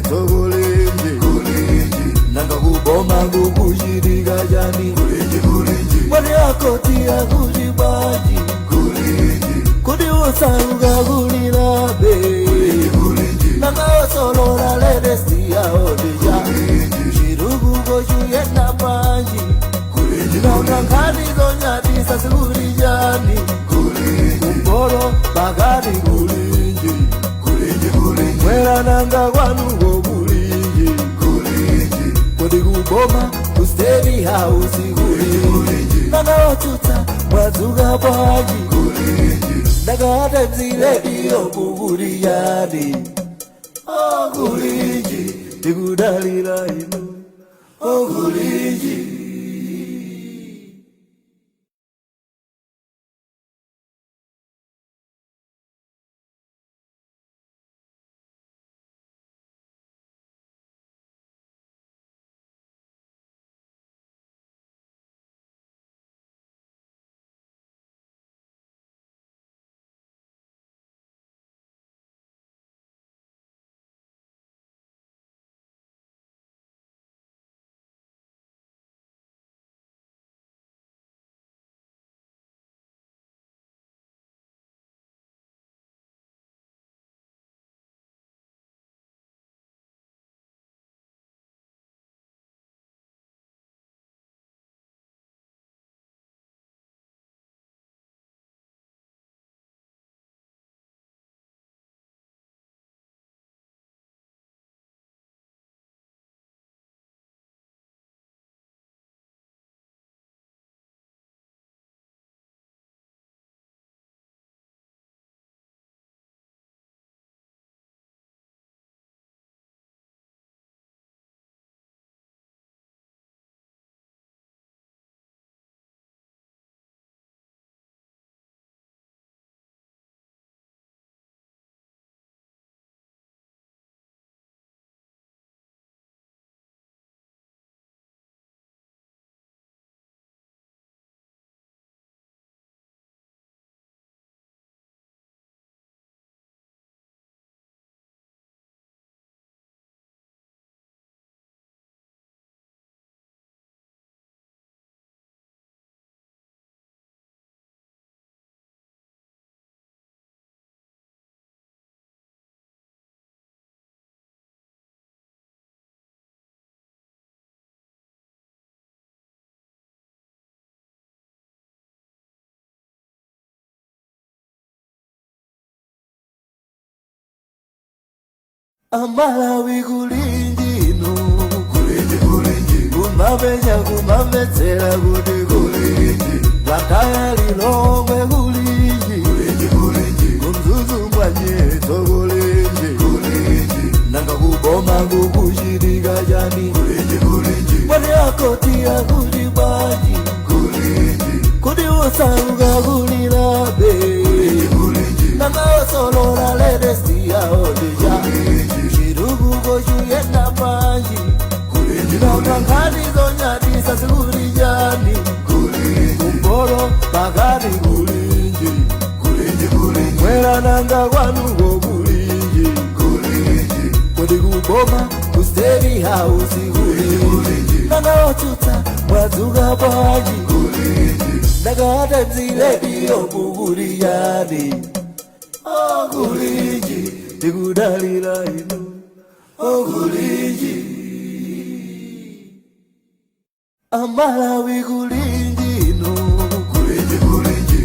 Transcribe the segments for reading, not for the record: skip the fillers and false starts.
Kwanyetso kulinji, nanga kuboma kukuchitika chani? Mwati akoti akuti bwanji? Kuti usauka kulilabe, nanga osolola latest yawo ndija chitukuko chuyenda bwanji? Nanga nkhani zonyadisa zikuti chani? Kumporo pakati kulinji, mwera nanga kwanuko kulinji? Kodi kuboma ku State House kulinji? Nanga otsutsa mwadzuka bwanji? Nanga Times Radio kukuti chani? Oh, kulinji, tikudalira inu. Oh, kulinji. Amalawi kulinjino, kumapenya kumamvetsera kuti kulinji? Blantyre, Lilongwe kulinji? Kumzuzu Kwanyetso kulinji? Nanga kuboma kukuchitika chani? Mwati akoti akuti bwanji? Kuti usauka kulilabe, nanga osolola latest yawo ndija chitukuko chuyenda bwanji? Nanga nkhani zonyadisa zikuti chani? Kumporo pakati kulinji, mwera nanga kwanuko kulinji? Kodi kuboma ku State House kulinji? Nanga otsutsa mwadzuka bwanji? Nanga Times Radio kukuti chani? Oh, kulinji, tikudalira inu. Oh, kulinji. Amalawi kulinjino,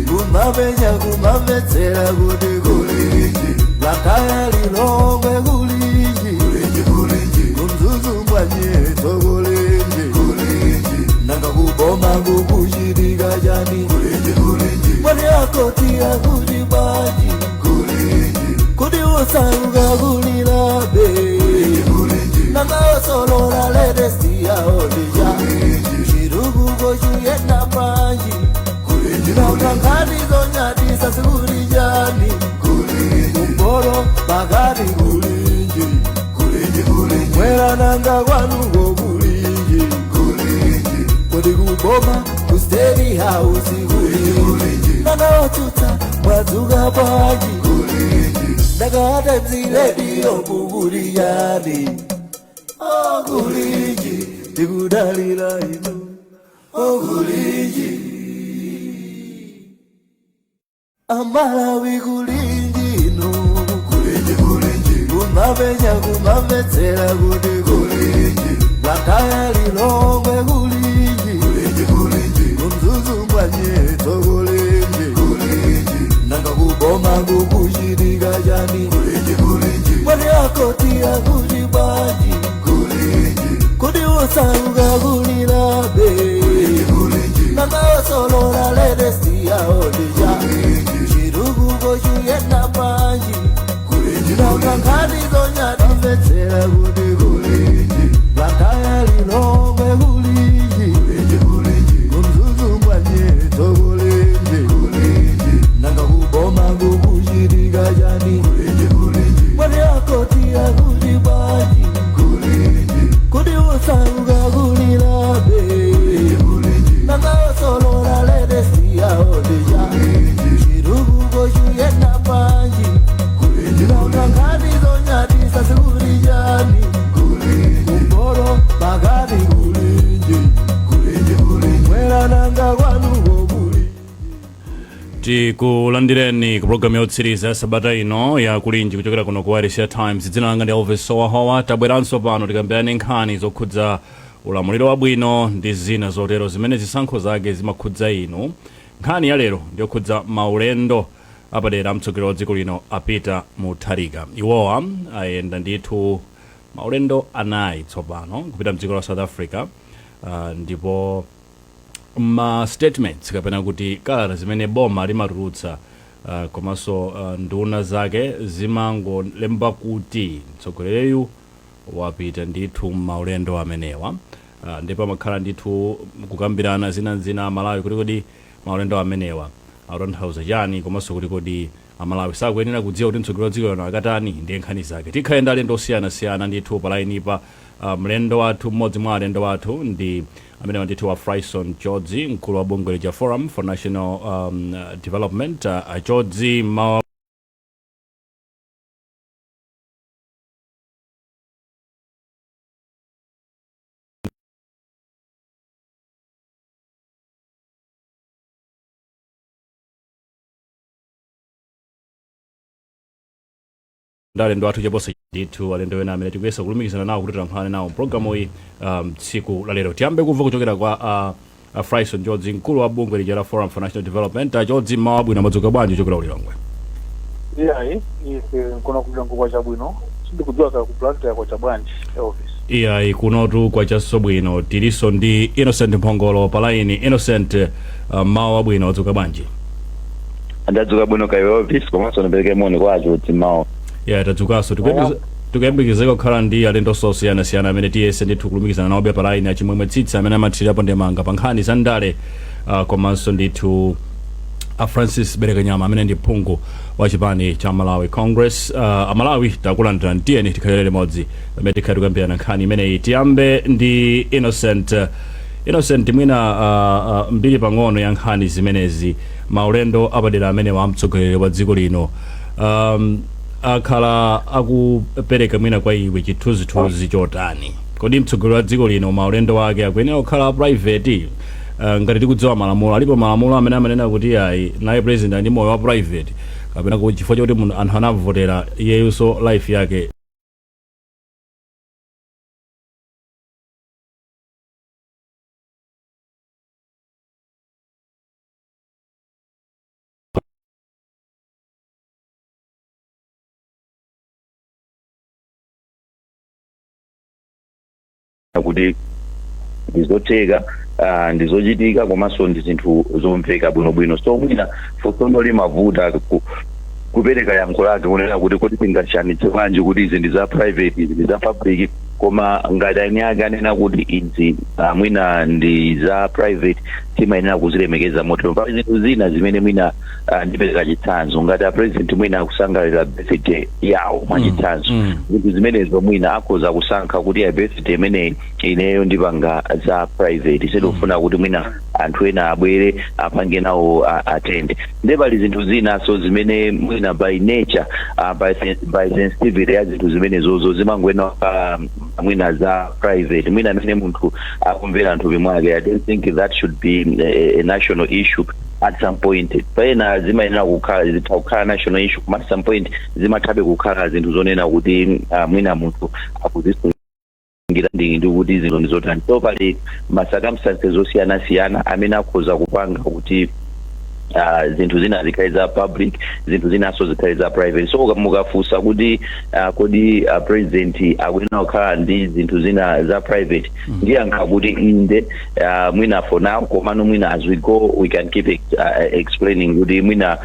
kumapenya kumamvetsera kuti kulinji? Blantyre, Lilongwe kulinji? Kumzuzu Kwanyetso kulinji? Nanga kuboma kukuchitika chani? Mwati akoti akuti bwanji? Kuti usauka kulilabe, nanga osolola latest yawo ndija chitukuko chuyenda bwanji? Nanga nkhani zonyadisa zikuti chani? Kumporo pakati kulinji, mwera nanga kwanuko kulinji? Kodi kuboma ku State House kulinji? Nanga otsutsa mwadzuka bwanji? Nanga Times Radio kukuti chani? Oh kulinji, tikudalira inu. Oh kulinji, Amalawi kulinji inu. Kulinji kulinji, kumapenya kumamvetsera kuti kulinji. Blantyre Lilongwe kulinji. Kulinji kulinji, kuMzuzu Mbwanyeto kulinji. Kulinji, nanga kuboma kukuchitika chani? Kulinji kulinji, mwani akoti akuti bwanji? Kulinji, kuti osauka kulilabe? Kulinji kulinji, nanga osolola latest yawo ndija? Chitukuko chiyenda bwanji? Nanga nkhani zonyadimvetsera kuti kulinji. Blantyre Lilongwe kulinji. KuMzuzu Mbwanyeto kulinji. Nanga kuboma kukuchitika chani? Mwani akoti akuti bwanji? Kuti osauka kulilabe? Nanga osolola latest yawo ndija? Chitukuko chiyenda bwanji? Nanga nkhani zonyadisa zikuti chani? Kumporo pakati kulinji. Mwera nanga kwanuko kuli? Tikulandireni ku programu yotsiriza ya sabata ino ya Kulinji kuchokera kuno ku Wailesi Times. Dzina langa ndi Elvis Sowahowa. Tabweranso pano tikambirane nkhani zokhudza ulamuliro wabwino ndi zina zotero zimene zisankho zake zimakhudza inu. Nkhani ya lero ndiyokhudza maulendo apadera mtsogoleri wa dziko lino a Peter Mutharika. Iwowa ayenda ndithu maulendo anayi tsopano kupita mdziko la South Africa, ndipo ma statements kapena kuti kalata zimene boma limatulutsa, komanso nduna zake zimangolemba kuti mtsogoleriyu wapita ndithu maulendo amenewa, ndipo amakhala ndithu kukambirana zinazina Amalawi kuti kodi maulendo amenewa akutanthauza chani, komanso kuti kodi Amalawi sakuyenera kudziwa kuti mtsogoleri wa dziko lino akatani? Ndiye nkhani zake tikhale ndi alendo osiyanasiyana ndithu pa line pa. Mlendo wathu, mmodzi mwa alendo wathu ndi amene ndithu wa Fryson Chodzi, mkulu wa bungwe lija Forum for National Development. Chodzi, mawa ndi alendo athu chaposa ndithu alendo ena amene tikuyesa kulumikizana nawo kuti tilankhulane nawo mpulogalamu iyi tsiku la lero. Tiyambe kumva kuchokera kwa Fryson Chodzi, mkulu wa bungwe lija la Forum for National Development. Chodzi, mmawa bwino, madzuka bwanji kuchokera uLilongwe? Iyayi, ife nkona kuLilongwe kwacha bwino. Sindikudziwa ka ku Blantyre kwacha bwanji, Elvis? Iyayi, kunotu kwachanso bwino. Tilinso ndi Innocent Mphongolo pa line. Innocent, mmawa wabwino, wadzuka bwanji? Ndadzuka bwino kaiwe Elvis, komanso ndipereke moni kwa Achodzi mawa. Ya, tadzukanso. Tikuyembekezeka kukhala ndi alendo osiyanasiyana amene tiyese ndithu kulumikizana nawo pa line, Achimwemwe Tsitsi amene amathirirapo ndemanga pa nkhani za ndale, komanso ndithu a Francis Berekanyama amene ndi phungu wa chipani cha Malawi Congress. Amalawi takulandira, tiyeni tikhalire limodzi pamene tikhale tikukambirana nkhani imeneyi. Tiyambe ndi Innocent. Innocent, mwina mbiri pang'ono ya nkhani zimenezi, maulendo apadera amene wa mtsogoleri wa dziko lino akhala akupereka mwina kwa iwe chithunzithunzi chotani? Kodi mtsogoleri wa dziko lino maulendo ake akuyenera kukhala private? Ngati tikudziwa malamulo, alipo malamulo amene amanena kuti ayi, naye president ali ndi moyo wa private, kapena kuti chifukwa choti munthu anthu anavotera iyeyunso life yake kuti ndizotheka, ndizochitika, komanso ndi zinthu zomveka bwinobwino. So mwina funso limavuta kupereka yankho lake kunena kuti kodi tingasiyanitse bwanji kuti izi ndi za private, izi ndi za public? Koma ngati eni ake anena kuti izi mwina ndi za private, Timayenera kuzilemekeza motero. Pali zinthu zina zimene mwina, ndipereka chitsanzo, ngati a president mwina akusangalira birthday yawo, mwachitsanzo, zinthu zimenezo mwina akhoza kusankha kuti ya birthday imeneyi ineyo ndipanga za private, sindikufuna kuti mwina anthu ena abwere apange nawo attend. Nde pali zinthu zinaso zimene mwina by nature, by sensitivity ya zinthu zimenezozo, zimangoyenera kukhala mwina za private, mwina amene munthu akumvera mthupi mwake. I don't think that should be a national issue at some point. Pena zimayenera kukhala, zitha kukhala national issue, koma at some point zimathabe kukhala zinthu zonena kuti mwina munthu akuzisungira ndi kuti zinthu ndi zotani. So pali ma circumstances osiyanasiyana amene akhoza kupanga kuti zinthu zina zikhale za public, zinthu zinaso zikhale za private. So mukafunsa kuti kodi president akuyenera kukhala ndi zinthu zina za private, ndiyankha kuti inde, mwina for now, komano mwina as we go we can keep explaining kuti mwina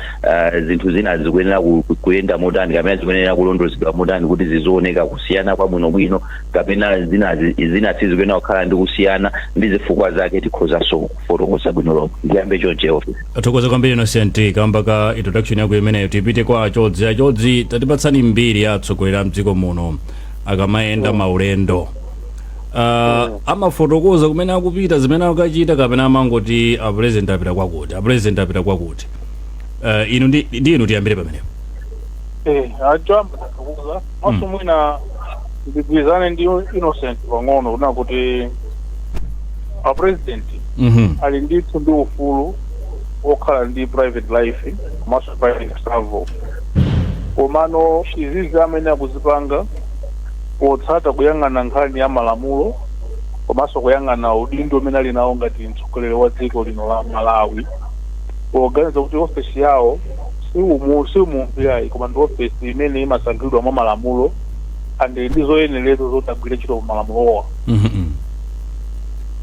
zinthu zina zikuyenera kuyenda motani kapena zikuyenera kulondolozedwa motani kuti zizioneka kusiyana kwabwinobwino, kapena zina sizikuyenera kukhala ndi kusiyana, ndi zifukwa zake tikhozanso kufotokoza bwino lomwe. Ndiyambe chonche, office. Athokoza kwambiri, Innocent, kamba ka introduction yako imeneyo. Tipite kwa Achodzi. Achodzi, tatipatsani mbiri ya atsogoleri a mdziko muno akamayenda maulendo, amafotokoza kumene akupita, zimene akachita, kapena amangoti a president apita kwakuti, a president apita kwakuti? Inu ndi inu, tiyambire pamenepo. Achoyamba tathokoza maso. Mwina ndigwirizane ndi Innocent pang'ono kuna kuti a president ali ndithu ndi ufulu wokhala ndi private life komanso private travel, komano izizi amene akuzipanga potsata kuyang'ana nkhani ya malamulo komanso kuyang'ana udindo umene ali nawo ngati mtsogoleri wa dziko lino la Malawi, poganiza kuti ofesi yawo si umunthu yayi, koma ndi ofesi imene imasankhidwa mwa malamulo and ndi zoyenereza zoti agwire ntchito malamulowa.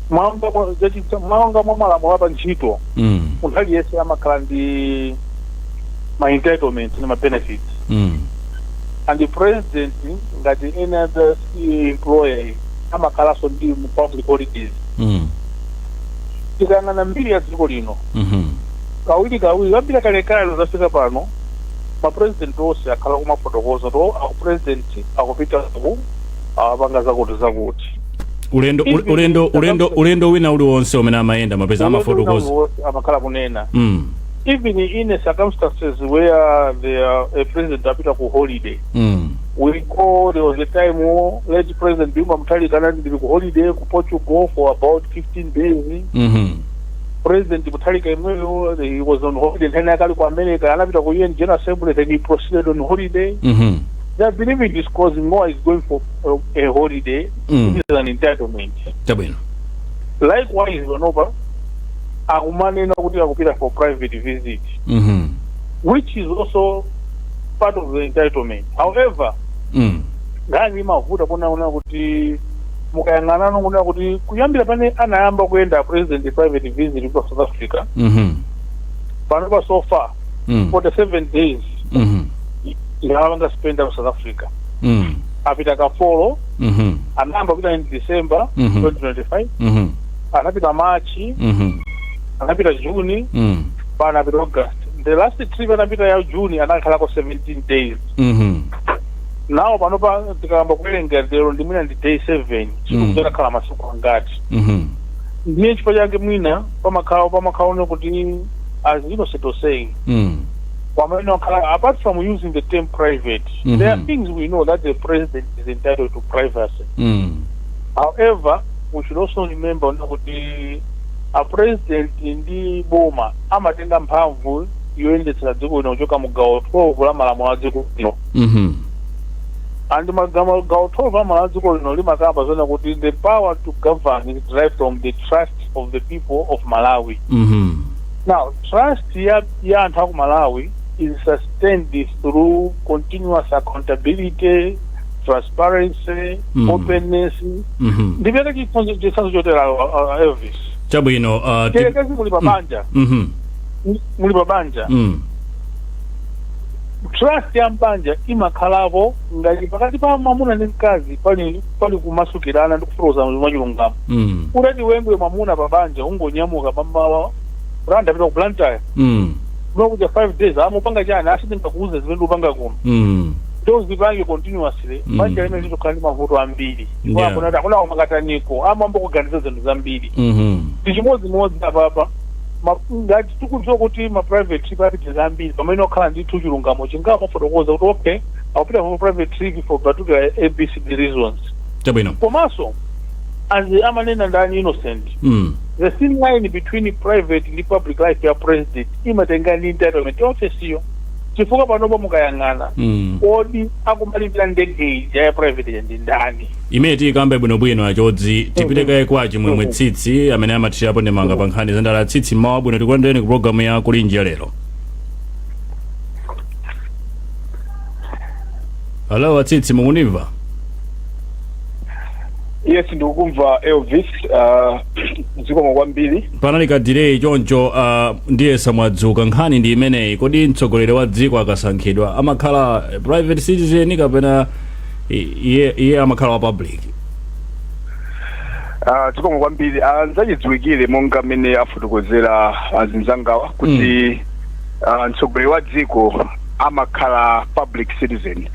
Mwanga mwa malamulo apa ntchito, munthu aliyense amakhala ndi ma entitlement ndi ma benefits, and the president ngati any other employer amakhalanso ndi mu public holidays. Tikayang'ana mbiri ya dziko lino, kawiri kawiri kambiri kalekale zafika pano, ma president onse akhala kumafotokoza to aku president akupita ku awapanga zakuti zakuti. Ulendo ulendo wina uliwonse umene amayenda mapeza amafotokoza. Amakhala kunena, even in a circumstances where the a president apita ku holiday. We recall there was a time late President Bingu Mutharika anati ndili ku holiday ku Portugal for about 15 days. President Mutharika imweyo, he was on holiday nthawi yake ali ku America, anapita ku UN General Assembly, then he proceeded on holiday. They have been even disclosing more is going for a holiday. It is an entitlement. Chabwino. Likewise, panopa akumanena kuti akupita for private visit, which is also part of the entitlement. However, nkhani imavuta kunaona kuti mukayang'anano kunena kuti kuyambira pane anayamba kuyenda president private visit ku South Africa, panopa so far 47 days ndalapanga spend ku South Africa. Apita ka four. Anayamba kupita in December 2025, anapita March, anapita June, pano apita August. The last trip anapita ya June anakhalako 17 days. Nawo panopa tikayamba kuwerenga lero ndi mwina ndi day 7, sikuti masiku angati. Ndiye chifukwa chake mwina pamakhala kuti, as Innocent was saying, pamene wakhala, apart from using the term private, there are things we know that the president is entitled to privacy. However, we should also remember kuti a president ndi boma amatenga mphamvu yoyendetsera dziko lino kuchoka mu gawo 12 la malamulo a dziko lino, and magawo 12 la malamulo a dziko lino limakamba zona kuti the power to govern is derived from the trust of the people of Malawi. Now, trust ya anthu aku Malawi is sustained through continuous accountability, transparency, openness. Ndipereke chitsanzo chotera, Elvis. Chabwino. Tiyerekeze muli pabanja, muli pabanja, Trust ya mbanja imakhalapo ngati pakati pa mwamuna ndi mkazi pali kumasukirana ndi kufotokoza mwachilungamo. Utati wengwe mwamuna pa banja ungonyamuka pamawa, "Ndapita ku Blantyre," unakuja 5 days, amupanga chani, asindingakuuze zimene upanga kuno. Ndozipange continuously, banja limene litokhala ndi mavuto ambiri. Apo akuna makataniko amambo kuganiza zinthu zambiri. Ndi chimodzimodzi apapa. Ngati tikudziwa kuti ma private trip apitiriza ambiri, pamene okhala ndithu chilungamo chingapafotokoza kuti, okay, akupita for private trip for particular ABCD reasons. Komanso, as amanena ndani, Innocent, the thin line between private ndi public life ya president imatenga ndi entitlement office iyo, chifukwa panopo mukayang'ana, kodi akumalipira ndege ija ya private ija ndi ndani? Imene tiyikambe bwinobwino. Achodzi, tipite kaye kwa Chimwemwe Tsitsi amene amathirapo ndemanga pa nkhani zandala. Tsitsi, mmawa bwino, tikulandireni ku programu ya Kulinji ya lero. Hello, Atsitsi, mukundimva? Yes, ndikukumva Elvis. Zikomo kwambiri. Panali ka delay choncho. Ndiyesa mwadzuka. Nkhani ndi imeneyi: kodi mtsogoleri wa dziko akasankhidwa amakhala private citizen kapena iye amakhala wa public? Zikomo kwambiri. Nzachidziwikire monga mmene afotokozera azinzangawa kuti mtsogoleri wa dziko amakhala public citizen,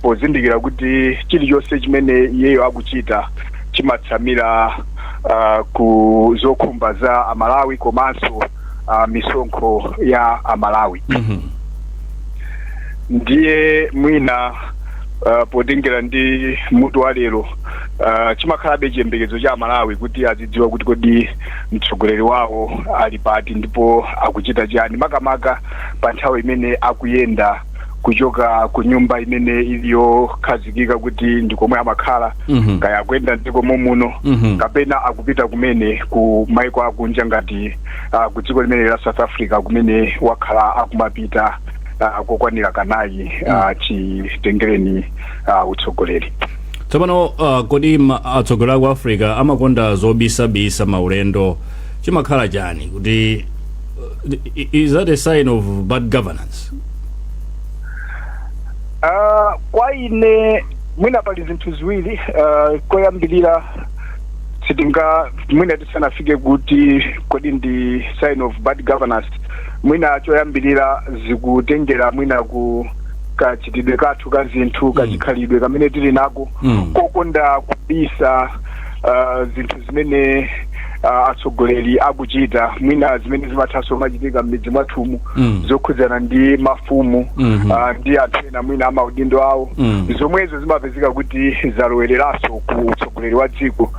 pozindikira kuti chilichonse chimene iyeyo akuchita chimatsamira ku zokhumba za Amalawi komanso misonkho ya Amalawi. Ndiye mwina potengera ndi mutu wa lero, chimakhalabe chiyembekezo cha Amalawi kuti azidziwa kuti kodi mtsogoleri wawo ali pati ndipo akuchita chani, makamaka pa nthawi imene akuyenda kuchoka ku nyumba imene iliyokhazikika kuti ndikomwe amakhala, kaya akuyenda mdziko muno kapena akupita kumene ku maiko akunja, ngati ku dziko limene la South Africa kumene wakhala akumapita kokwanira kanayi chitengereni utsogoleri. Tsopano kodi atsogoleri aku Africa amakonda zobisabisa maulendo, chimakhala chani? Kuti is that a sign of bad governance? Kwa ine mwina pali zinthu ziwiri. Koyambirira, sitinga mwina tisanafike kuti kodi ndi sign of bad governance, mwina choyambirira zikutengera mwina ku kachitidwe kathu ka zinthu, kachikhalidwe kamene tili nako kokonda kubisa zinthu zimene atsogoleri akuchita, mwina zimene zimathanso machitika m'midzi mwathumu zokhudzana ndi mafumu ndi anthu ena mwina amaudindo awo, zomwezo zimapezeka kuti zalowereranso ku utsogoleri wa dziko,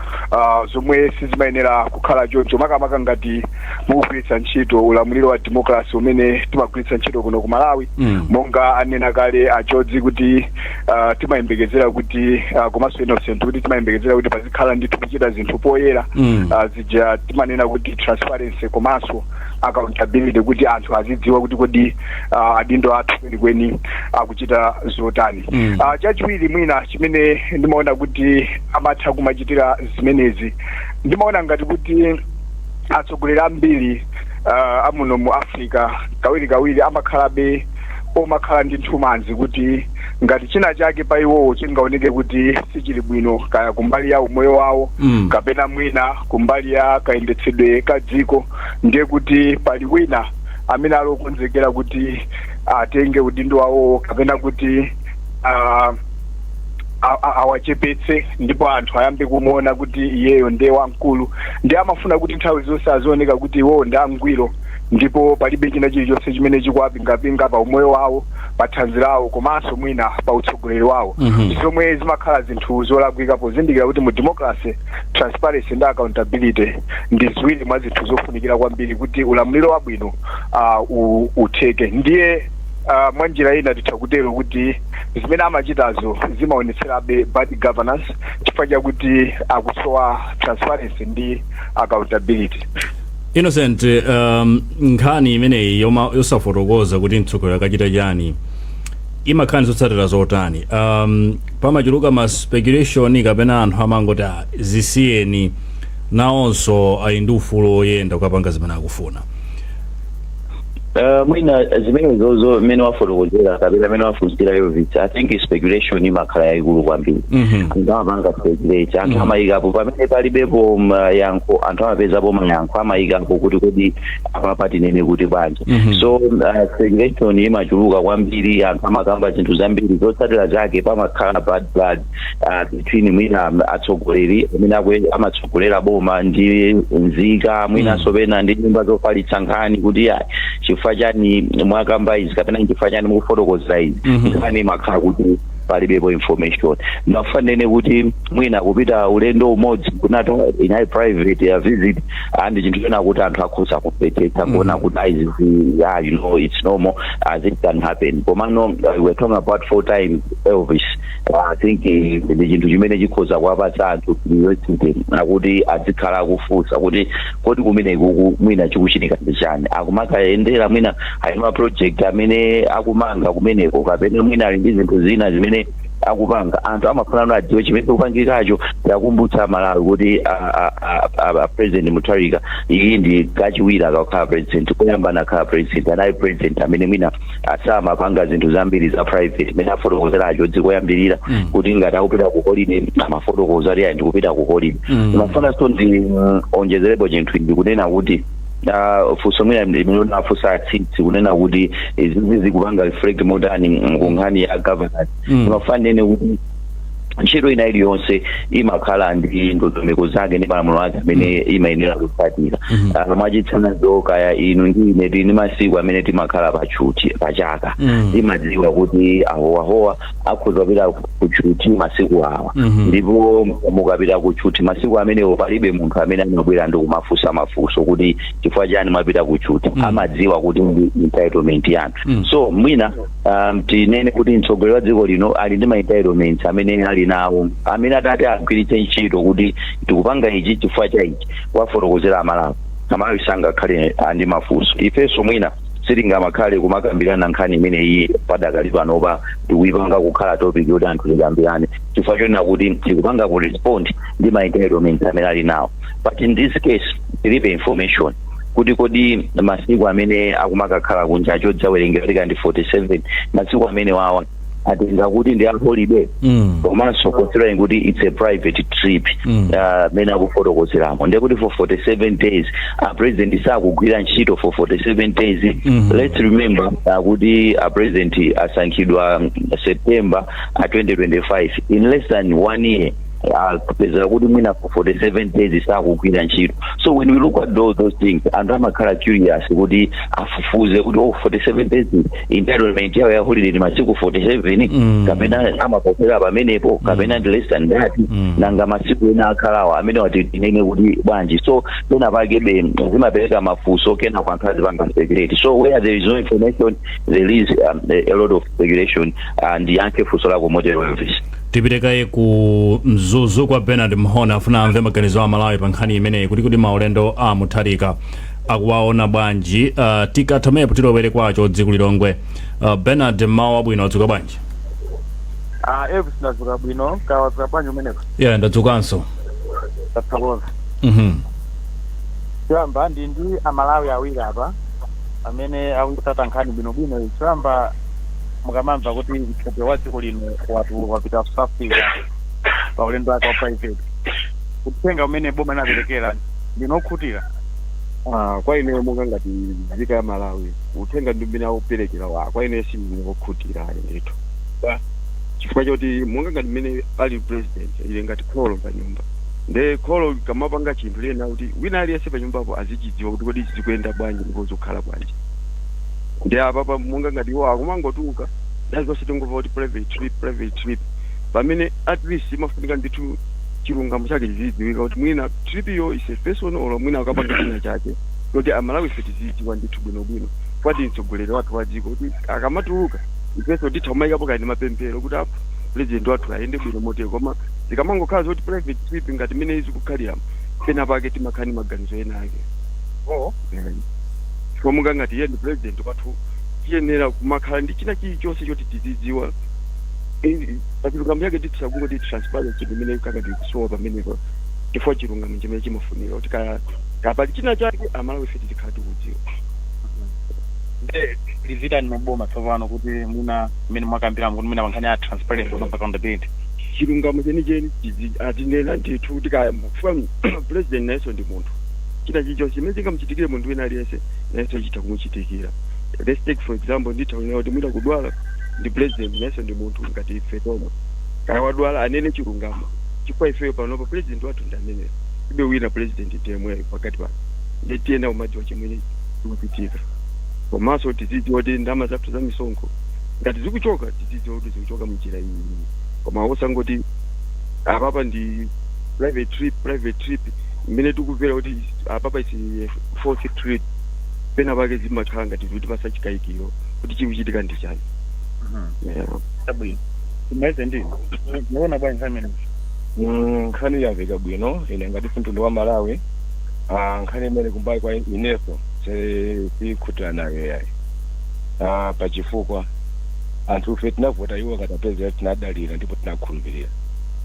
zomwe sizimayenera kukhala choncho, makamaka ngati mukugwiritsa ntchito ulamuliro wa democracy umene timagwiritsa ntchito kuno ku Malawi. Monga anena kale Achodzi kuti timayembekezera kuti, komanso Innocent, kuti timayembekezera kuti pazikhala ndithu kuchita zinthu poyera, zija timanena kuti transparency komanso accountability, kuti anthu azidziwa kuti kodi adindo athu kwenikweni akuchita zotani. Chachiwiri mwina chimene ndimaona kuti amatha kumachitira zimenezi, ndimaona ngati kuti atsogoleri ambiri amuno mu Africa kawirikawiri amakhalabe omakhala ndi nthumanzi kuti ngati china chake pa iwowo chingaoneke kuti sichili bwino, kaya kumbali ya umoyo wawo kapena mwina kumbali ya kayendetsedwe ka dziko, ndiye kuti pali wina amene ali okonzekera kuti atenge udindo wawowo kapena kuti awachepetse ndipo anthu ayambe kumuona kuti iyeyo ndiye wamkulu. Ndiye amafuna kuti nthawi zonse azioneka kuti iwowo ndi angwiro ndipo palibe china chilichonse chimene chikuwapingapinga pa umoyo wawo, pa thanzi lawo komanso mwina pa utsogoleri wawo, zomwe zimakhala zinthu zolakwika, pozindikira kuti mu democracy transparency ndi accountability ndi ziwiri mwa zinthu zofunikira kwambiri kuti ulamuliro wabwino utheke. Ndiye mwa njira ina titha kutero kuti zimene amachitazo zimaonetserabe bad governance chifukwa chakuti akusowa transparency ndi accountability. Innocent, nkhani imeneyi yosafotokoza kuti mtsogoleri akachita chani imakhala ndi zotsatira zotani? Pamachuluka ma speculation kapena anthu amangoti, "Ah, zisiyeni, nawonso ali ndi ufulu oyenda kukapanga zimene akufuna"? Mwina zimenezozo mmene wafotokozera kapena mmene wafunsira Elvis, I think speculation imakhala yayikulu kwambiri. Anthu amapanga speculate, anthu amayikapo pamene palibepo mayankho, anthu amapezapo mayankho, amayikapo kuti kodi apapa tinene kuti bwanji? So speculation imachuluka kwambiri, anthu amakamba zinthu zambiri, zotsatira zake pamakhala bad blood between mwina atsogoleri amene amatsogolera boma ndi nzika, mwinanso pena ndi nyumba zofalitsa nkhani, kuti ayi, chifukwa chani mwakamba izi kapena chifukwa chani mukufotokozera izi? Nkhani imakhala kuti palibepo information. Nafanene kuti mwina kupita ulendo umodzi kunato inali private ya visit and chinthu chona kuti anthu akhoza kumvetsetsa kuona kuti aizi, yeah, it's normal as it can happen. Komano we're talking about four times, Elvis. I think ndi chinthu chimene chikhoza kuwapatsa anthu curiosity akuti azikhala akufunsa kuti kodi kumenekuku mwina chikuchitika ndi chani? Akumakayendera mwina ali ma project amene akumanga kumeneko, kapena mwina ali ndi zinthu zina zimene akupanga. Anthu amafuna adziwe chimene chikupangikacho. Yakumbutsa Malawi kuti a President Mutharika iyi ndi kachiwiri akakhala president. Koyamba anakhala president, anali president amene mwina asamapanga zinthu zambiri za private, imene afotokozeracho dzikoyambirira kuti ngati akupita ku holiday amafotokoza kuti ayi, ndikupita ku holiday. Mafunanso ndi onjezerepo chinthu ichi, kunena kuti funso mwina limene unafunsa atsitsi, kunena kuti izizi zikupanga reflect motani ku nkhani ya governance, imafanene kuti ntchito ina iliyonse imakhala ndi ndondomeko zake ndi malamulo ake amene imayenera kutsatira. Mwachitsanzo, kaya inu ndi ine tili masiku amene timakhala pachuti pachaka, timadziwa kuti ahowahowa akhoza kupita kuchuti masiku awa, ndipo mukapita kuchuti masiku amenewo palibe munthu amene amabwera ndi kumafunsa mafunso kuti chifukwa chani mwapita kuchuti. Amadziwa kuti ndi entitlement yanu. So mwina tinene kuti mtsogoleri wa dziko lino ali ndi ma entitlements amene ali nawo, amene atati agwiritse ntchito kuti tikupanga ichi chifukwa cha ichi, wafotokozera Amalawi, Amalawi sangakhale ndi mafunso. Ifenso mwina sitingamakhale kumakambirana nkhani imeneyi padakali panopa, ndikuyipanga kukhala topic yoti anthu tikambirane, chifukwa chonena kuti tikupanga ku respond ndi ma entitlements amene ali nawo. But in this case tilibe information kuti kodi masiku amene akumakakhala kunja chodzawerengera tika ndi 47, masiku amene wawa atenga kuti ndi a holiday? Komanso considering kuti it's a private trip, mene akufotokozeramo, ndekuti for 47 days president sakugwira ntchito for 47 days. Let's remember kuti president asankhidwa September 2025, in less than one year kupeza kuti mwina for 47 days sakugwira ntchito. So when we look at those things, anthu amakhala curious kuti afufuze kuti oh, 47 days, entitlement yawo ya holiday ndi masiku 47 kapena amapokera pamenepo, kapena ndi less than that? Nanga masiku ena akhalawo amene wati tinene kuti bwanji? So pena pakebe zimapereka mafunso, kena kwa anthu azipanga speculate. So where there is no information, there is a lot of speculation. And yankhe funso lako motero, Elvis. Tipitekaye ku Mzuzu kwa Bernard Mhona, afuna amve maganizo a Malawi pa nkhani imeneyi, kuti maulendo a Mutharika akuwaona bwanji. Tikathamepo tilowere kwacho dziko Lilongwe. Bernard, mawu abwino, adzuka bwanji? Ah, Elvis, ndadzuka bwino. Kawadzuka bwanji umeneko? Yeah, ndadzukanso. Tathokoza. Choyamba ndi Amalawi awiri apa amene akutsata nkhani bwinobwino. Choyamba, mukamamva kuti mtsogoleri wa dziko lino watu wapita South Africa pa ulendo wake wa private, uthenga umene boma linaperekera ndinokhutira? Ah, kwa ine monga ngati nzika ya Malawi, uthenga ndi mmene akuperekera wa, kwa ine sindinokhutira ayi ndithu, chifukwa choti monga ngati mmene ali president, ile ngati kholo pa nyumba, nde kholo kamapanga chinthu liyena kuti wina aliyense pa nyumbapo azichidziwa kuti kodi zikuyenda bwanji ndipo zikukhala bwanji. Ndi apapa monga ngati iwo akumangotuluka nthawi zonse tingomva kuti private trip, private trip, pamene at least imafunika ndithu chilungamo chake chizidziwika kuti mwina trip iyo is a personal or mwina akapanga china chake kuti Amalawi ife tizidziwa ndithu bwinobwino, kwati mtsogoleri wathu wa dziko kuti akamatuluka ifenso titha kumayikapo kali mapemphero kuti apo president wathu ayende bwino motero. Koma zikamangokhala zoti private trip ngati mmene izikukhaliramo, pena pake timakhala ndi maganizo ena ake. Oh. Chifukwa monga ngati iye ndi president wathu, tiyenera kumakhala ndi china chilichonse choti tizidziwa pachilungamo chake. Titisakungoti transparency imene kakati kusowa pamenepo, chifukwa chilungamo chimene chimafunika kuti kaya kapali china chake, Amalawi ife tizikhala tikudziwa. Nde lizitani maboma tsopano kuti mwina mmene mwakambiramo kuti mwina pankhani ya transparency no accountability? Chilungamo chenicheni atinena ndithu kuti kaya president nayenso ndi munthu, china chilichonse chimene chingamuchitikire munthu wina aliyense nayenso chitha kumuchitikira. Let's take for example, nditha kunena kuti mwina kudwala, ndi president, nayenso ndi munthu ngati ife tomwe. Kaya wadwala, anene chilungamo, chifukwa ifeyo panopa president wathu ndi ameneyo, ibe wina president ndi yemweyo pakati pano. Ndi tiyena umadziwa chimene chikuchitika, komanso tizidziwa kuti ndalama zathu za misonkho ngati zikuchoka, tizidziwa kuti zikuchoka mnjira iyi, koma osangoti apapa ndi private trip, private trip, mmene tikumvera kuti apapa is fourth trip. Pena pake zimakhala ngati kuti pasachikayikiro kuti chikuchitika ndi chani. Yeah. Chabwino, timalize ndi muona bwanji nkhani? Nkhani yamveka bwino. Ine ngati mtundu wa Malawi, nkhani imene kumbali kwa ineso sikhutira nayo yayi, pachifukwa anthu ife tinavota iwo ngati apeza, tinadalira ndipo tinakhulupirira.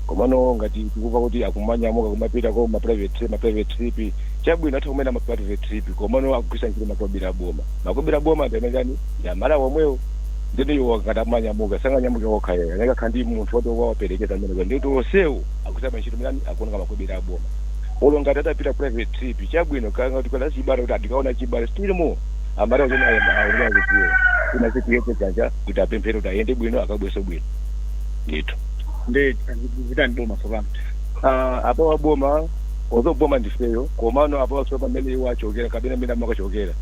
Komano ngati tikuva kuti akumanyamuka kumapita ko ma private trip, ma private trip, chabwino, atha kumene ma private trip, komano akugwisa ntchito makobiri aboma. Makobiri aboma ndi amene ndi Amalawi omwewo. Ndino iwo ngati amanyamuka, sanganyamuke okha yeye, anakakhala ndi munthu woti wawaperekeza amene ndikuti onsewo akugwisa ntchito mene akuoneka makobiri aboma. Olo ngati atapita private trip, chabwino, kanga tikala chibale kuti atikaona chibale still more Amalawi chomwe akudziwa kuna chitiyete chanja kuti apemphere kuti ayende bwino, akabweso bwino ndithu. Ndi zitani boma tsopano? Apa wa boma, although boma ndifeyo, komano apa wasopa pamene iwo achokera kapena mmene amakachokera,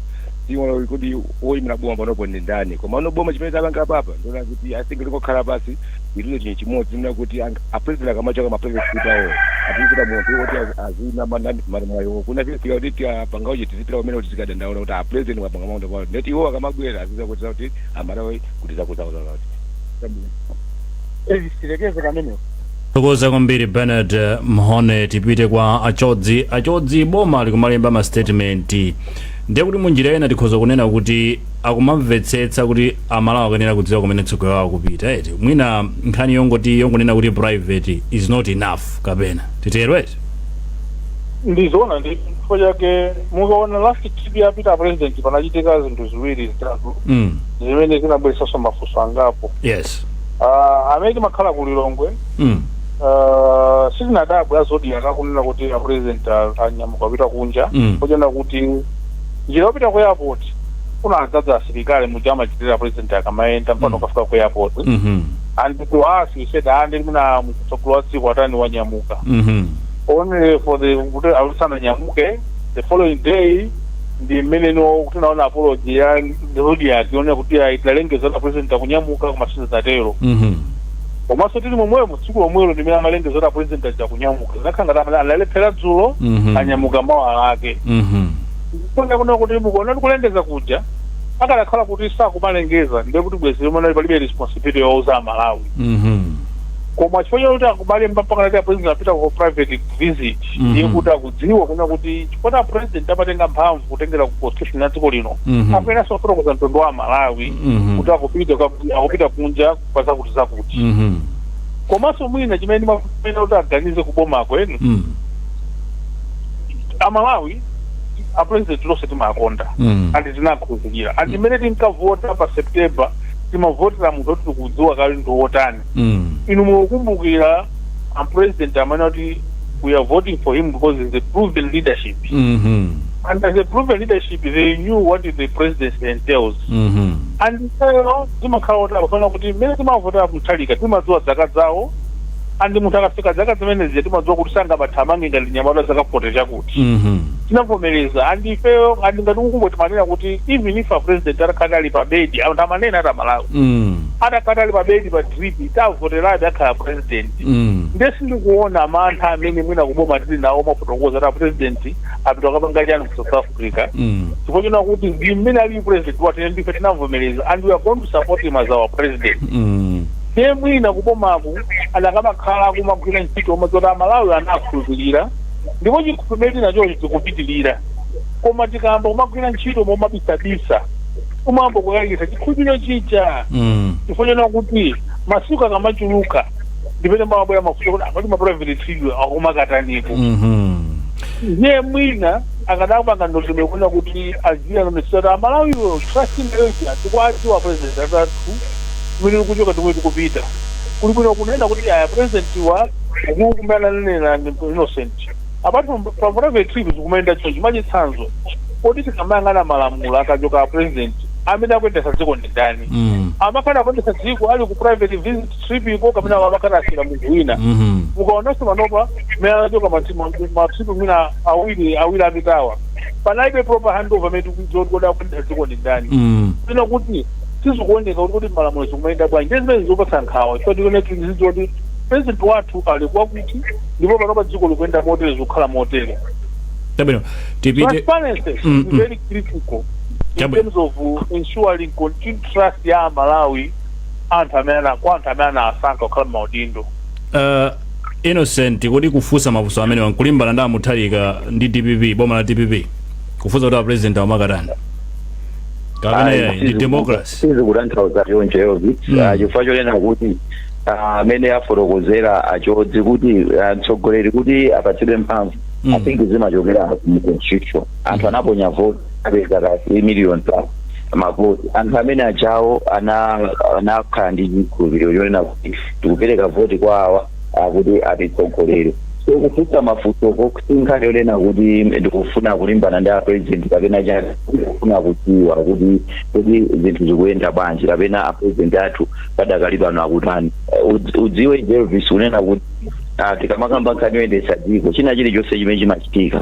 tiona kuti oyimira boma panopo ndi ndani. Komano boma chimene tapanga papa, ndiona kuti I think lingokhala pasi ituze chinhu chimodzi, nina kuti a president akamachoka ma private trip awo, atizita munthu woti azina mwayo kuna fika kuti tiapangawo tizipita kumene kuti tikadandaula kuti a president wapanga maunda pawo, ndeti iwo akamabwera aziza kuti kuti Amalawi kuti zakuzakuza kuti Tilekeze kamenewo. Thokoza kwambiri, Bernard Mhone. Tipite kwa Achodzi. Achodzi, boma likumalemba ma statement, ndiye kuti munjira ina tikhoza kunena kuti akumamvetsetsa kuti Amalawi akuyenera kudziwa kumene tsogolo lawo kupita, eti? Mwina nkhani yongoti yongonena kuti private is not enough, kapena titero, eti? Ndizoona, ndi chifukwa chake mukaona last trip yapita president, panachitika zinthu ziwiri zitatu zimene zinabweretsanso mafunso angapo. Amene timakhala ku Lilongwe, sitinadabwe a Zodiak akunena kuti a president anyamuka kupita kunja, kuchena kuti njira yopita ku airport kunadzadza asilikali muja amachitira president akamayenda mpaka ukafika ku airport. And to us we said, ah, ndi mwina mtsogoleri wa dziko atani, wanyamuka. Only for the kuti asananyamuke, the following day ndi mmene no tinaona apology ya Zodiak yonena kuti ayi, tinalengeza kuti president akunyamuka koma sizinatero. Komanso tili momwemo, tsiku lomwelo ndimene amalengeza kuti president aja kunyamuka, zinakhala ngati analephera dzulo, anyamuka mawa lake. Kona kuna kuti mukuona tikulengeza kuja, akanakhala kuti sakumalengeza, ndiye kuti bwezi lomwe palibe responsibility yowauza Amalawi. Koma chifukwa chakuti akumalemba mpaka nati president apita ku private visit, ndiye kuti akudziwa kuna kuti chifukwa president amatenga mphamvu kutengera ku constitution ya dziko lino, akuyenanso kufotokoza mtundu wa Malawi kuti akupita kunja kwa zakuti zakuti. Komanso mwina chimene ndimafuna kuti aganize kubomako enu, Amalawi a president lonse timakonda and tinakhulupirira, and imene tinkavota pa September timavotera munthu oti tikudziwa kale ndi wotani. Inu mukukumbukira a president amene kuti we are voting for him because he's a proven leadership, and as a proven leadership they knew what the presidency entails. And lero timakhala kuti akufana kuti mmene timavotera Mutharika, timadziwa zaka zawo, and munthu akafika zaka zimenezi timadziwa kuti sangamathamange ngati nyamata zaka 40 chakuti. Tinavomereza, and ifeyo and ngati kukumbo timanena kuti even if a president atakhala ali pa bedi, anthu amanena ati Amalawi atakhala ali pa bedi pa drip, tavoterabe, akhala president. Ndiye sindikuona mantha amene mwina kuboma tili nawo mafotokoza ati a president apita akapanga chani ku South Africa, chifukwa chona kuti ndi mmene ali president wathu, ndife tinavomereza and we are going to support him as our president. Ndiye mwina kubomaku adakamakhala kumagwira ntchito omwe zoti Amalawi anakhulupirira, ndipo chikhulupiriro tinachocho chikupitirira. Koma tikayamba kumagwira ntchito momabisabisa, umayamba kukayikitsa chikhulupiriro chija, chifukwa chona kuti masiku akamachuluka ndipene mabwera mafunso kuti akati ma private trip akumakataniko. Ndiye mwina akanapanga ndondomeko kuona kuti aziyanonesera Amalawiwo trust imeyoja, tikwadziwa president atatu kumene tikuchoka, timwe tikupita. Kuli bwino kunena kuti aya president wa ukukumana nanena ndi Innocent, apart from pa private trip zikumayenda chonchi. Mwachitsanzo, kodi tikamayang'ana malamulo, akachoka president, amene akuyendesa dziko ndi ndani? Amakhala akuyendesa dziko ali ku private visit trip iko, kapena amakhala asira munthu wina? Mukaonanso panopa mmene anachoka ma trip mwina awiri awiri apitawa, panalibe proper handover amene tikudziwa kuti kodi akuyendesa dziko ndi ndani. Ina kuti sizikuoneka kuti malamulo zikumayenda bwanji. Ndi zimene zopatsa nkhawa, chifukwa tikuone tizidziwa kuti president wathu ali kwakuti, ndipo panopa dziko likuyenda motere, zikukhala motere. Chabwino, tipite. Transparency is very critical in terms of ensuring continued trust ya Malawi anthu amene kwa anthu amene anasankha kukhala m'maudindo. Innocent, kodi kufunsa mafunso amene wankulimbana ndi aMutharika ndi DPP, boma la DPP, kufunsa kuti a president amakatani, kapena Ayi, ndi democracy? Sizikutanthauza choncho, Elvis. Chifukwa chonena kuti amene afotokozera achodzi kuti mtsogoleri kuti apatsidwe mphamvu, I think zimachokera mu constitution. Anthu anaponya vote, apeza ka 3 million plus mavoti. Anthu amene achawo anakhala ndi chikhulupiriro chonena kuti tikupereka voti kwa awa akuti atitsogolere. So kufunsa mafunso sinkhani yonena kuti ndikufuna kulimbana ndi a president kapena chani. Kufuna kudziwa kuti zinthu zikuyenda bwanji, kapena a president athu padakali pano akutani. Udziwe Elvis, kunena kuti tikamakamba nkhani yoyendetsa dziko, china chilichonse chimene chimachitika,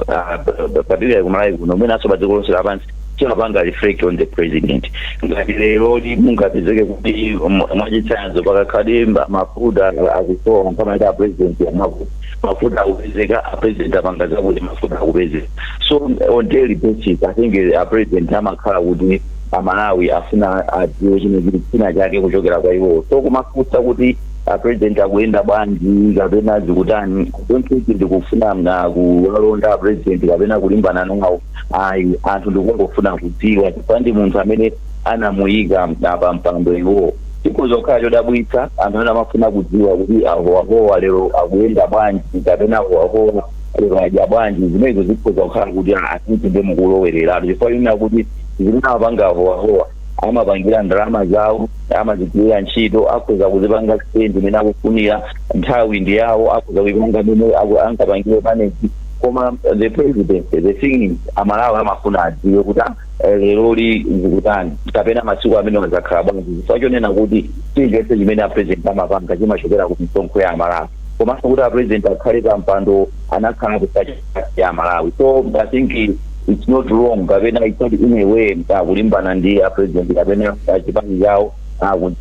particularly kuMalawi kuno, mwenanso pa dziko lonse lapansi, chimapanga reflect on the president. Ngati lero mungapezeke kuti mwachitsanzo pakakhale mafuta akusowa, mpamene a president amakuti mafuta akupezeka, a president apanga zakuti mafuta akupezeka. So on daily basis, I think a president amakhala kuti Amalawi afuna adziwe chine chili china chake kuchokera kwa iwo. So kumafunsa kuti a president akuyenda bwanji kapena zikutani, I don't think ndikufuna mna kuwalonda a president kapena kulimbana nawo, ayi. Anthu ndikungofuna kudziwa chifukwa ndi munthu amene anamuyika pa mpando iwo. Chikhoza kukhala chodabwitsa anthu amene amafuna kudziwa kuti ahowahowa lero akuyenda bwanji kapena ahowahowa lero adya bwanji. Zimenezo zikhoza kukhala kuti asiti ndi mukulowereratu, chifukwa yonena kuti zimene amapanga ahowahowa, amapangira ndalama zawo, amazigwirira ntchito, akhoza kuzipanga spend imene akufunira, nthawi ndi yawo, akhoza kuipanga mene ankapangire manage. Koma the president, the thing is, Amalawi amafuna adziwe kuti leroli zikutani kapena masiku amene wazakhala bwanji, chifukwa chonena kuti chilichonse chimene a president amapanga chimachokera ku misonkho ya Amalawi, komanso kuti a president akhale pa mpando anakhala kusacha ya Amalawi. So I think it's not wrong kapena it's not in a way kulimbana ndi a president kapena chipani chawo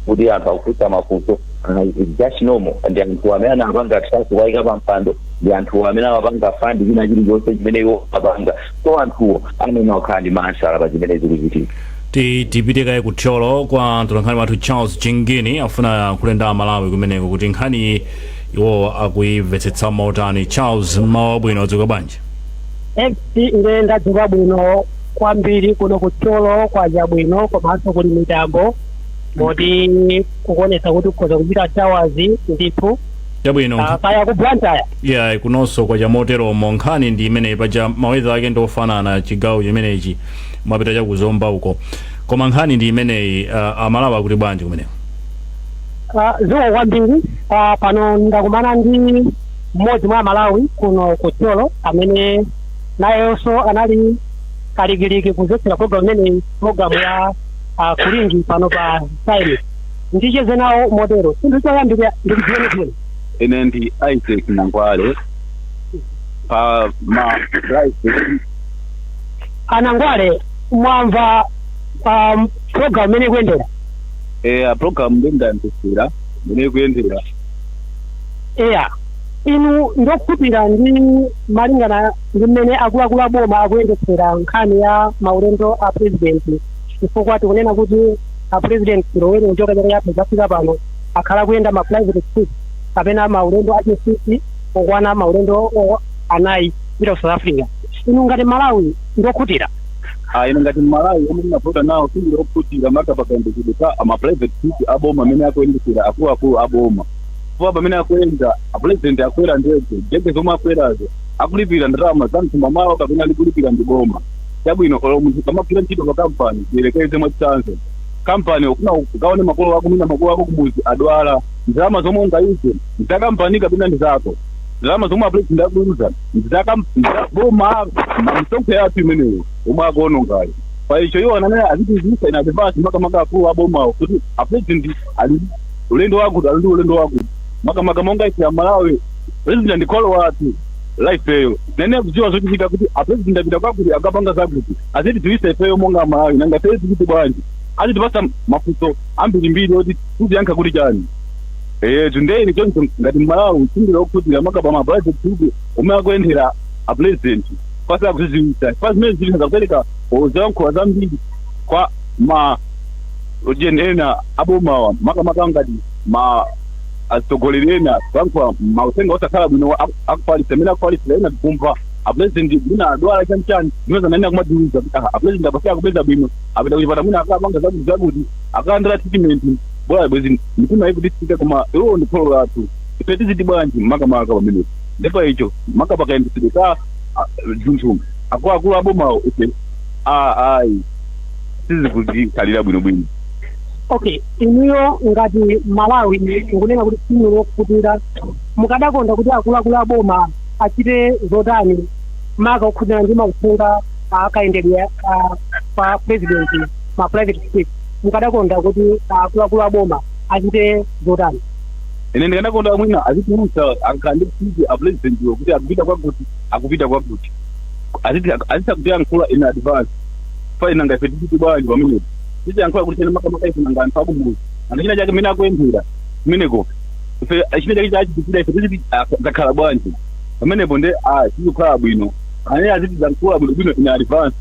kuti anthu akufunsa mafunso. It's just normal. Ndi anthu amene anapanga trust kuwayika pa mpando, ndi anthu amene amapanga fund china chilichonse chimene iwo apanga. So anthuwo amene akhala ndi ma answer pa zimene zikuchitika. Tipite kaye ku Thyolo kwa mtolankhani wathu Charles Chingini, afuna kulenda Malawi kumeneko kuti nkhani iwo akuimvetsetsa motani. Charles, mmawa wabwino, wadzuka bwanji? Ine ndadzuka bwino kwambiri. Kuno kuThyolo kwacha bwino, komanso kuli mitambo moti kukuonetsa kuti kukhoza kuchita showers ndithu. Chabwino. Kaya ku Blantyre? Yeah, kunonso kwacha moteromo. Nkhani ndi imeneyi paja, ma weather ake ndiofanana chigawo chimenechi, mwapita chakuzomba uko, koma nkhani ndi imeneyi. Amalawi akuti bwanji kumeneko? Zikomo kwambiri. Pano ndakumana ndi mmodzi mwa Amalawi kuno ku Thyolo amene nayenso anali kalikiliki kumvetsera program imeneyi, program ya Kulinji pano pa Times. Ndicheze nawo motero. Chinthu choyambirira, ndikudziweni bwino. Ine ndi Isaac Nangwale pa ma private. Anangwale, mwamva program imene ikuyendera? Program ndendayambisira imene ikuyendera. Eya, inu ndokhutira ndi malingana ndi mmene akuluakulu aboma akuyendetsera nkhani ya maulendo a president? Chifukwa tikunena kuti a president lowere kuchoka chaka chatha zafika pano akhala kuyenda ma private trip kapena maulendo achinsinsi okwana maulendo anayi kupita ku South Africa. Inu ngati Malawi ndokhutira? Ine ngati Malawi omwe ndinavota nawo, sindiokhutira maka pakayendetsedwe ka ama private trip aboma amene akuyendetsera akuluakulu aboma, chifukwa pamene akuyenda a president akwera ndege, ndege zomwe akwerazo Akulipira ndalama za mthumba mwawo kapena likulipira ndi boma? Chabwino, olo munthu kamagwira ntchito pa kampani, tiyerekeze mwachitsanzo, kampani ukuna ukaone makolo ako, mwina makolo ako kumuzi adwala, ndalama zomwe ungayuze ndi za kampani kapena ndi zako? Ndalama zomwe apresident akuluza ndi za boma, misonkho yathu imeneyo omwe akuonongayo. Pa icho iwo ananena azitizisa in advance, makamaka akulu abomawo, kuti apresident ali ulendo wakuti, ali ndi ulendo wakuti. Makamaka monga ife Amalawi, president ndi kholo wathu lifeyo nene kudziwa zochitika kuti apresident apita kwakuti, akapanga zakuti, azitidziwisa ifeyo monga Amalawi. Nanga ifeyo tikuti bwanji? Azitipasa mafunso ambirimbiri oti tiziyankha kuti chani? Tundeni choncho ngati Mmalawi sindili okhutira makaba ma private trip omwe akuyendera a president pasi akuziziwisa pa zimene zili zakupereka zoyankhula zambiri kwa ma ujeni ena abomawa, makamaka ngati ma atsogoleri ena kuyankhula mauthenga osakhala bwino akufalitsa amene akufalitsira. Ena tikumva apresident mwina adwala chanichani, zimene zananena kumatiuza kuti ah, apresident apasiya akupeza bwino, apita kuchipata, mwina akapanga zakuti zakuti, akalandira treatment bola, bwezi mitima ikutisika. Koma iwo ndi kholo lathu, ife tiziti bwanji makamaka pamenepo? Ndipo icho makapa kayendetsedwe ka zinthu akuluakulu abomawo, ife ayi, sizikutikhalira bwinobwino. Okay, inuyo ngati Malawi mukunena kuti simuli okhutira, mukadakonda kuti akuluakulu aboma achite zotani maka okhudzana ndi mauthenga akayendedwe pa president, ma private trip? Mukadakonda kuti akuluakulu aboma achite zotani? Ine ndikanakonda mwina azitiuza akakhala ndi kuti apresidentiwo kuti akupita kwakuti, akupita kwakuti, azitha kutiyankhula in advance. Fa inanga ife tikuti bwanji pamenepo? Titiyankhula kuti chene makamaka ife nanga anthu akumuzi anthu china chake mene akuyendera kumeneko, ife china chake chachitikira, ife tiziti zakhala bwanji pamenepo? Nde sizikukhala bwino. Ane azitiyankhula bwinobwino in advance,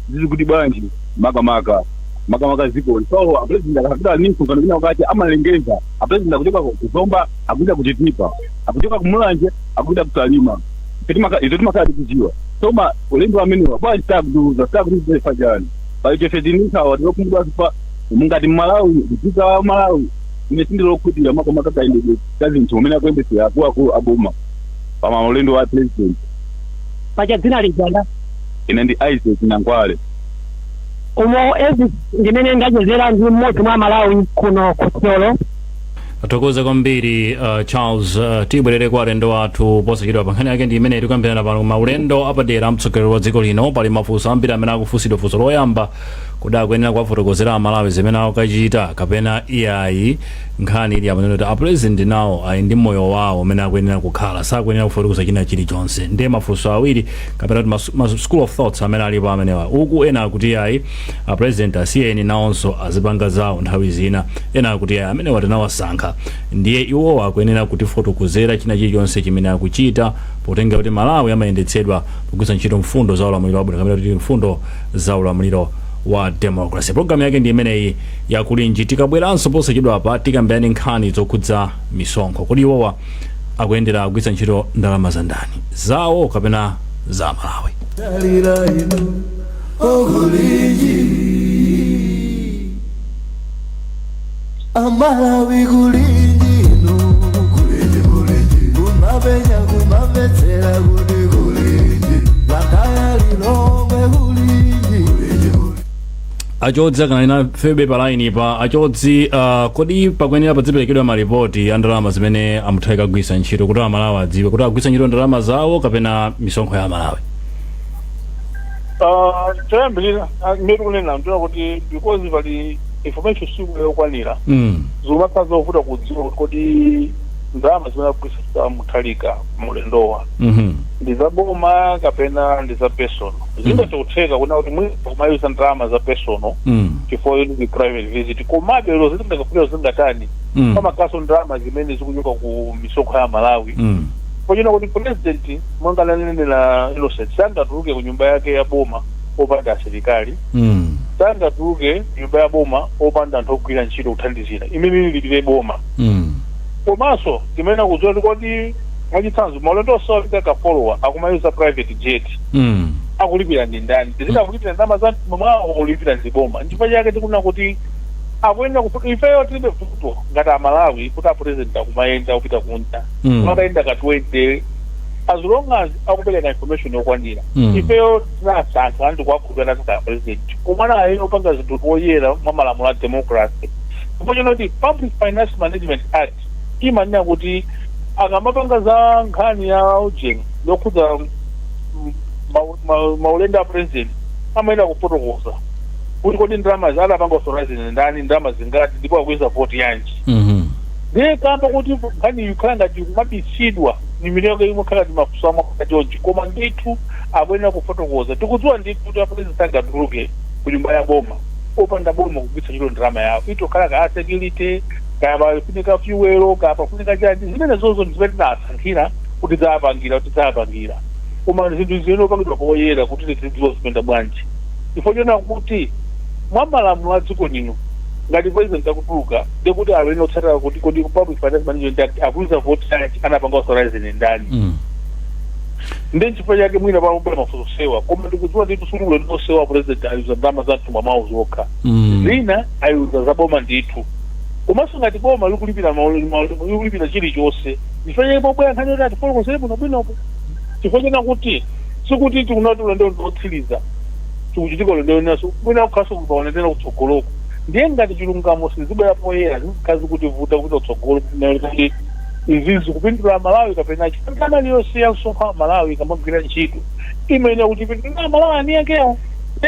zizikuti bwanji makamaka zikoli? So apresident akapita ni msonkhano kwina wakati, amalengeza apresident akuchoka kuzomba akupita kuchitipa, akuchoka kumulanje akupita kusalima. Ife timakhala tikudziwa. Soma ulendo amenewa bwanji sakutiuza? Sakutiuza ifa chani? Paicho ife tinikhawa tinokumbudwa pa mungati Mmalawi, mdzika wa Malawi, ine sindilokhutira makamaka kayendedwe ka zinthu umene akuyendesera akuluakulu aboma pa maulendo wa president. Pacha dzina lijanda? Ine ndi Isaac Nangwale. Umo Elvis ndimene ndachezera ndi mmodzi mwa Malawi kuno ku Thyolo. Tathokoza kwambiri, Charles. Tibwerere kwa alendo athu posachedwa pa nkhani yake ndi imene tikambirana pano, maulendo apadera mtsogoleri wa dziko lino. Pali mafunso ambiri amene akufunsidwa. Funso loyamba, kodi akuyenera kuwafotokozera Amalawi zimene akukachita kapena iyayi? Nkhani ili amanena kuti apresident nawo ali ndi moyo wawo umene akuyenera kukhala, sakuyenera kufotokoza china chilichonse. Ndiye mafunso awiri kapena kuti school of thoughts amene alipo amenewa uku, ena akuti iyayi, apresident asiyeni nawonso azipanga zawo nthawi zina. Ena akuti iyayi, amenewa tinawasankha, ndiye iwowa akuyenera kutifotokozera china chilichonse chimene akuchita, potenga kuti Malawi amayendetsedwa pogwiritsa ntchito mfundo za ulamuliro wabwino kapena kuti mfundo za ulamuliro wa democracy. Programu yake ndi imeneyi yakulinji. Tikabweranso posachedwapa tikambirane nkhani zokhudza misonkho. Kodi iwowa akuyendera kugwiritsa ntchito ndalama za ndani, zawo kapena za Malawi? Dalila inu okulinji, Amalawi kulinji inu, kulinji kulinji, kumapenya kumamvetsera kuti kulinji, Blantyre, Lilongwe, kulinji kulinji kulinji. Achodzi akanali febe pa line pa. Achodzi, kodi pakuyenera padziperekedwa malipoti a ndalama zimene amutharika kugwiritsa ntchito kuti Amalawi adziwe kuti agwiritsa ntchito ndalama zawo kapena misonkho ya Amalawi? Choyambirira, mmene tikunena ndiona kuti because pali information siku yokwanira, zimakhala zovuta kudziwa kuti kodi ndalama zimene akugwiritsa Mutharika mulendowa ndi za boma kapena ndi za personal. Zingathe kutheka kuna kuti mwina kumayuza ndalama za personal chifukwa yoti ndi private visit, komabe lo zingakafunika zingatani, pamakhalanso ndalama zimene zikuchoka ku misonkho ya Malawi, pochita kuti president, monga ananenera Innocent, sangatuluke ku nyumba yake ya boma opanda asilikali, sangatuluke nyumba ya boma opanda anthu ogwira ntchito kuthandizira imene ilipire boma. Komanso timene kudziwa kuti kodi mwachitsanzo maulendo onse opita kafolowa akumayuza private jet, akulipira ndi ndani? Tizikakulipira ndalama za mwawo, kulipira ndi boma? Nchifukwa chake tikunena kuti akuyenera ifeyo tilibe vuto ngati Amalawi kuti apresident akumayenda kupita kunja, kumakayenda ka 20. As long as akupereka information yokwanira. Ifeyo tinasankha anthu kuwakhulupirira nasankha president, komana ayene opanga zinthu poyera mwa malamulo a democracy, chifukwa chonoti Public Finance Management Act imanena kuti akamapanga za nkhani ya ujeni yokhudza maulendo a president, amayenera kufotokoza kuti kodi ndalama adapanga authorize ndani, ndalama zingati, ndipo akuyeza voti yanji. Ndiye kamba kuti nkhani ikhala ngati kumabisidwa, ni miliyoni imwe khala ngati mafuso amwe chonchi, koma ndithu akuyenera kufotokoza. Tikudziwa ndithu kuti apresident angatuluke ku nyumba ya boma opanda boma kugwiritsa ntchito ndalama yawo, itokhala ka security, kaya pafunika fuel, kaya pafunika chani, zimene zozo ndi zimene tinasankhira kuti tidzapangira, kuti tidzapangira, koma zinthu zimene opangidwa poyera kuti tizidziwa zipenda bwanji, chifukwa chona kuti mwa malamulo a dziko lino, ngati president akutuluka, ndikuti amene otsatira kuti kodi Public Finance Management Act akuyuza voti yanji, anapanga authorize ndani? Ndi nchifukwa chake mwina pamubwera mafunso sewa, koma ndikudziwa ndithu suli ulendo osewa president ayuza ndalama za mthumba mwawo zokha. Zina ayuza za boma ndithu, komanso ngati boma likulipira likulipira chilichonse, chifukwa chake pobwera nkhani yoti atifotokozere bwinobwinopo, chifukwa chena kuti sikuti tikunati ulendo ndiotsiriza tikuchitika ulendo wenaso mwina kukhaso kupaonetera kutsogoloko. Ndiye ngati chilungamo sizibwera poyera, zizikhala zikutivuta kupita kutsogolo kuti izi zikupindula Malawi kapena chifukwa iliyonse ya msonkho wa Malawi ikamagwira ntchito imayenera kuti ipindula Malawi aniyakewo.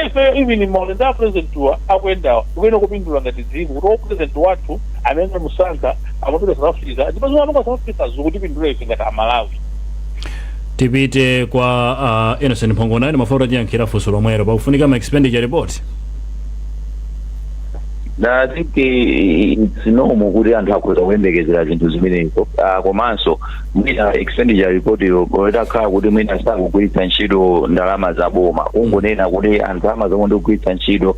Ife even maulendo a president wa akuyendawa ikuyenera kupindula ngati dziko, kuti o president wathu amene musankha amapita South Africa, ndipo zomwe amapanga South Africa zikutipindula ife ngati Amalawi. Tipite kwa Innocent Mphongona. Ine mafuta tiyankhira funso lomwelo, pakufunika ma expenditure report. I think it's normal kuti anthu akhoza kuyembekezera zinthu zimenezo. Komanso mwina expenditure report yo itakhala kuti mwina sakugwiritsa ntchito ndalama za boma, kungonena kuti ndalama zomwe ndikugwiritsa ntchito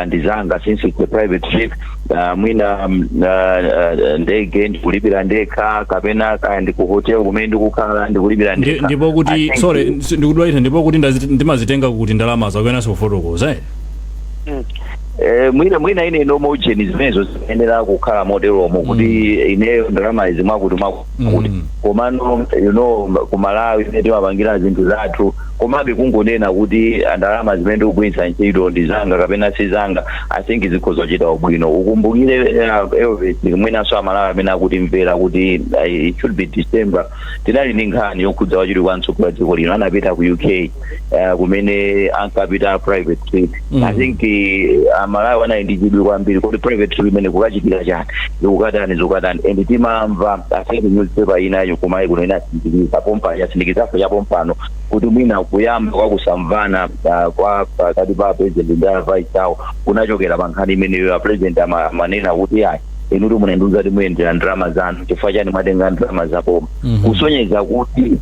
ndi zanga, since it's a private trip, mwina ndege ndikulipira ndekha, kapena kaya ndi ku hotel kumene ndikukhala ndikulipira ndekha. Ndipo I kuti think sorry, ndikudwalita, ndipo kuti ndimazitenga kuti ndalama zakuyenanso kufotokoza, eh? Mwina ine nomo ujeni zimenezo ziyenera kukhala moteromo kuti ineyo ndalama izi mwakuti mwakuti. Komano ku Malawi imene timapangira zinthu zathu, komabe kungonena kuti ndalama zimene ndikugwiritsa ntchito ndi zanga kapena si zanga, I think zikhoza kuchita ubwino. Ukumbukire, Elvis, mwinanso Amalawi amene akutimvera, kuti it should be December, tinali ndi nkhani yokhudza wachiwiri kwa mtsogoleri wa dziko lino anapita ku UK, kumene ankapita private trip. I think Amalawi anali ndi chidwi kwambiri kuti private trip imene kukachitika chani, zikukatani, zikukatani, and timamva, I think newspaper inayo kumayi kuno inasindikiza pompano, yasindikizapo chapompano kuti mwina kuyamba kwa kusamvana kwa pakati pa president ndi a vice awo kunachokera pa nkhani imeneyo. Ya president amanena kuti, "Ayi, inutu munandiuza kuti muyendera ndalama zanu, chifukwa chani mwatenga ndalama zaboma?" Kusonyeza kuti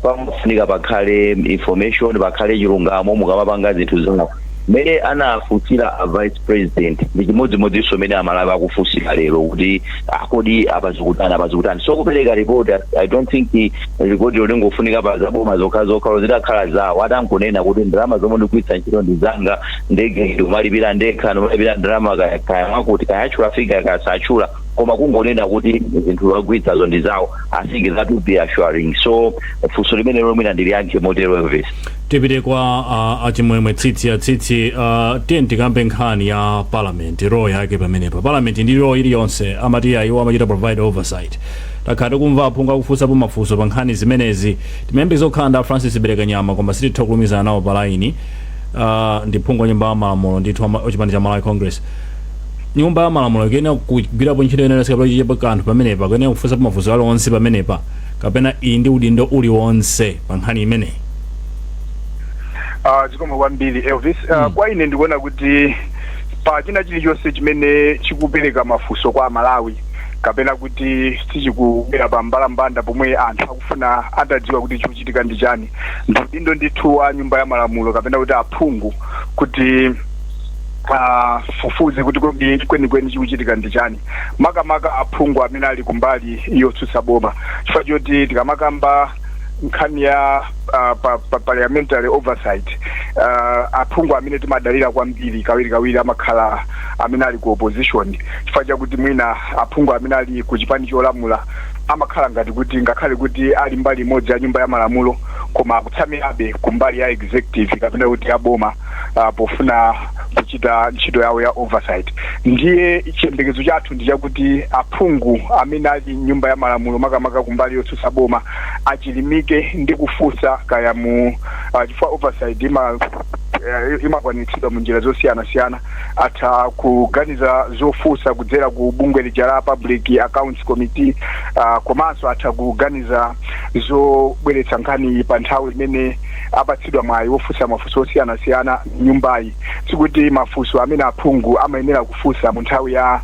pamafunika pakhale information, pakhale chilungamo mukamapanga zinthu zawo. Mmene anafunsira a vice president ndi chimodzimodzinso mmene Amalawi akufunsira lero kuti akodi apa zikutani, apa zikutani. So kupereka report, I don't think report lingofunika pa zaboma zokha zokha. Zitakhala zawo, atangonena kuti ndalama zomwe ndikugwiritsa ntchito ndi zanga, ndege ndikumalipira ndekha, ndikumalipira ndalama kaya kaya mwakuti, kaya atchula figure, kaya satchula, koma kungonena kuti zinthu zagwiritsazo ndi zawo, I think that would be assuring. So funso limene lomwina ndiliyankhe motero, Elvis. Tipite kwa Achimwemwe Tsitsi. Atsitsi, tiye tikambe nkhani ya parliament, role yake pamenepa. Parliament ndi role iliyonse amati ayiwo amachita provide oversight. Takhala tikumva aphungu akufunsapo mafunso pa nkhani zimenezi. Timayembekeza kukhala ndi a Francis Berekanyama, koma sititha kulumizana nawo pa line. Ndi phungu wa nyumba ya malamulo ndithu wachipani cha Malawi Congress. Nyumba ya malamulo ikuyenera kugwirapo ntchito yenera sikapo chichepa kanthu pamenepa, kuyenera kufunsapo mafunso aliwonse pamenepa, kapena iyi ndi udindo uliwonse pa nkhani imeneyi? Zikomo kwambiri, Elvis. Kwa ine ndikuona kuti pa china chilichonse chimene chikupereka mafunso kwa Amalawi kapena kuti sichikubwera pa mbalambanda pomwe anthu akufuna atadziwa kuti chikuchitika ndi chani, ndi udindo ndithu wa nyumba ya malamulo kapena kuti aphungu kuti afufuze kuti kodi kwenikweni chikuchitika ndi chani, makamaka aphungu amene ali kumbali yotsutsa boma, chifukwa choti tikamakamba nkhani ya pa parliamentary oversight, Aphungu amene timadalira kwambiri kawirikawiri amakhala amene ali ku opposition, chifukwa chakuti mwina aphungu amene ali ku chipani cholamula amakhala ngati kuti ngakhale kuti ali mbali imodzi ya Nyumba ya Malamulo, koma akutsamirabe ku mbali ya executive kapena kuti ya boma pofuna kuchita ntchito yawo ya oversight. Ndiye chiyembekezo chathu ndi chakuti aphungu amene ali Nyumba ya Malamulo, makamaka kumbali yotsutsa boma, achilimike ndi kufunsa kaya mu chifukwa oversight imakwanitsidwa mu njira zosiyanasiyana. Atha kuganiza zofunsa kudzera ku bungwe lija la Public Accounts Committee, komanso atha kuganiza zobweretsa nkhani pa nthawi imene apatsidwa mwayi wofunsa mafunso osiyanasiyana nyumbayi. Sikuti mafunso amene aphungu amayenera kufunsa mu nthawi ya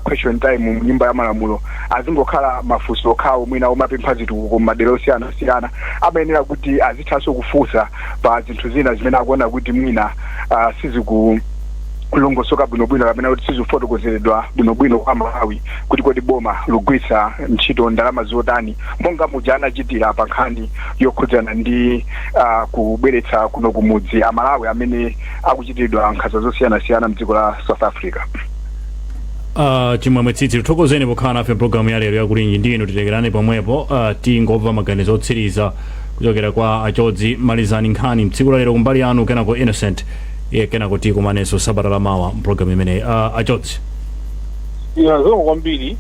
question time mu Nyumba ya Malamulo azingokhala mafunso okhawo mwina omapempha zitukuko m'madera osiyanasiyana. Amayenera kuti azithanso kufunsa pa zinthu zina zimene akuona kuti mwina siziku kulongosoka bwinobwino kapena kuti sizifotokozeredwa bwinobwino kwa Malawi, kuti kodi boma lugwiritsa ntchito ndalama zotani, monga muja anachitira pa nkhani yokhudzana ndi kubweretsa kuno kumudzi Amalawi amene akuchitidwa nkhanza zosiyanasiyana mdziko la South Africa. Chimwemwe Tsitsi, tithokozeni pokhala nafe mpulogalamu ya lero yakulinji. Ndinu titekerane pomwepo, tingomva maganizo otsiriza kuchokera kwa Achodzi. Malizani nkhani mtsiku la lero kumbali yanu, kenako Innocent iye, kenako tikumanenso sabata lamawa mpulogalamu imeneyi. Achodzi. Ya, zikomo kwambiri.